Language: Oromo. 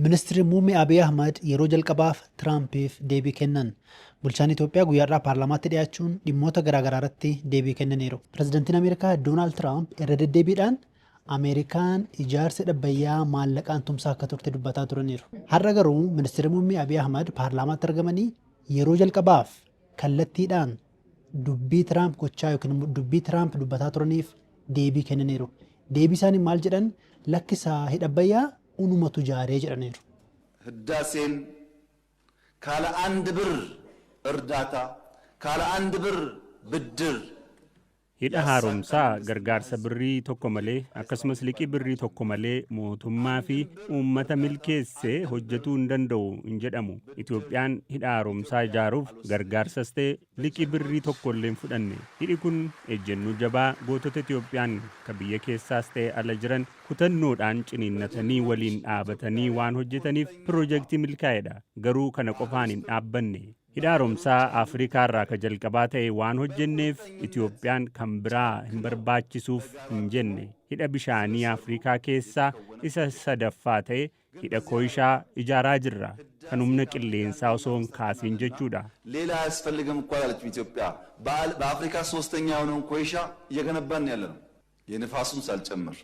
Ministeerri Muummee Abiy Ahmad yeroo jalqabaaf Tiraampiif deebii kennan. Bulchaan Itoophiyaa guyyaadhaa paarlaamaatti dhiyaachuun dhimmoota garaagaraa irratti deebii kennaniiru. Pirezidantiin Ameerikaa Doonaald Tiraamp irra deddeebiidhaan Ameerikaan ijaarsa Abbayyaa maallaqaan tumsaa akka turte dubbataa turaniiru. Har'a garuu Ministeerri Muummee Abiy Ahmad paarlaamaatti argamanii yeroo jalqabaaf kallattiidhaan dubbii Tiraamp gochaa yookiin immoo dubbii Tiraamp dubbataa turaniif deebii kennaniiru. Deebii isaanii maal jedhan? Lakkisaa, hidha Abbayyaa unumatu ijaaree jedhaniiru. ህዳሴን ካለ አንድ ብር እርዳታ፣ ካለ አንድ ብር ብድር Hidha Haaromsaa gargaarsa birrii tokko malee, akkasumas liqii birrii tokko malee mootummaa fi uummata milkeessee hojjetuu hin danda'u hin jedhamu. Itoophiyaan hidha haaromsaa ijaaruuf gargaarsas ta'e liqii birrii tokko illee hin fudhanne. Hidhi kun ejjennoo jabaa gootota Itoophiyaan ka biyya keessaas ta'e ala jiran kutannoodhaan ciniinnatanii waliin dhaabatanii waan hojjetaniif piroojeektii milkaa'edha. Garuu kana qofaan hin dhaabbanne. Hidha haaromsaa Afrikaa irraa ka jalqabaa ta'e waan hojjenneef Itoophiyaan kan biraa hin barbaachisuuf hin jenne. Hidha bishaanii Afrikaa keessaa isa sadaffaa ta'e, hidha Kooyishaa ijaaraa jirra. Kan humna qilleensaa osoo hin kaasiin jechuudha. ሌላ አያስፈልግም እኮ አላለችም ኢትዮጵያ። በአፍሪካ ሶስተኛ የሆነውን ኮይሻ እየገነባን ያለ ነው፣ የንፋሱን ሳልጨምር።